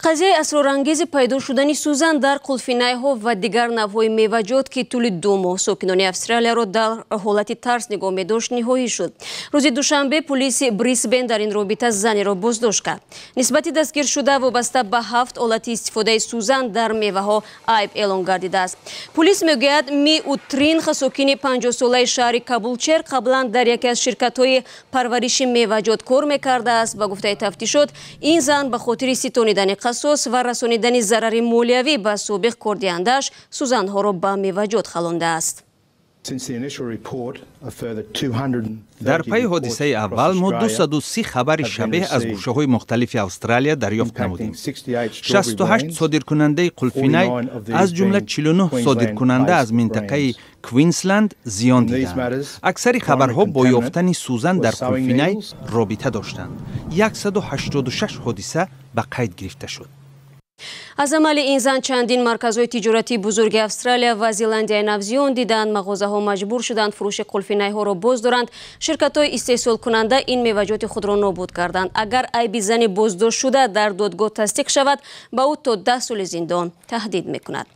Қазияи асрорангези пайдо шудани сӯзан дар қулфинайҳо ва дигар навъҳои меваҷот, ки тӯли 2 моҳ сокинони Австралияро дар ҳолати тарс нигоҳ медошт, ниҳоӣ шуд. Рӯзи душанбе пулиси Брисбен дар ин робита занеро боздошт кард. Нисбати дастгиршуда вобаста ба ҳафт ҳолати истифодаи сӯзан дар меваҳо айб эълон гардидааст. Пулис мегӯяд, Ми Утринх, сокини 50-солаи шаҳри Кабулчер, қаблан дар яке аз ширкатҳои парвариши меваҷот кор мекардааст. Ба гуфтаи тафтишот, ин зан ба хотири ситонидани қасос ва расонидани зарари молиявӣ ба собиқ кордиҳандааш сӯзанҳоро ба меваҷот халондааст. Дар пайи ҳодисаи аввал мо 230 хабари шабеҳ аз гӯшаҳои мухталифи Австралия дарёфт намудем. 68 содиркунандаи қулфинай, аз ҷумла 49 содиркунанда аз минтақаи Квинсленд, зиён диданд. Аксари хабарҳо бо ёфтани сӯзан дар қулфинай робита доштанд. 186 ҳодиса ба қайд гирифта шуд. Аз амали ин зан чандин марказҳои тиҷоратии бузурги Австралия ва Зеландияи Нав зиён диданд. Мағозаҳо маҷбур шуданд фурӯши қулфинайҳоро боз доранд. Ширкатҳои истеҳсолкунанда ин меваҷоти худро нобуд карданд. Агар айби зани боздоштшуда дар додгоҳ тасдиқ шавад, ба ӯ то 10 соли зиндон таҳдид мекунад.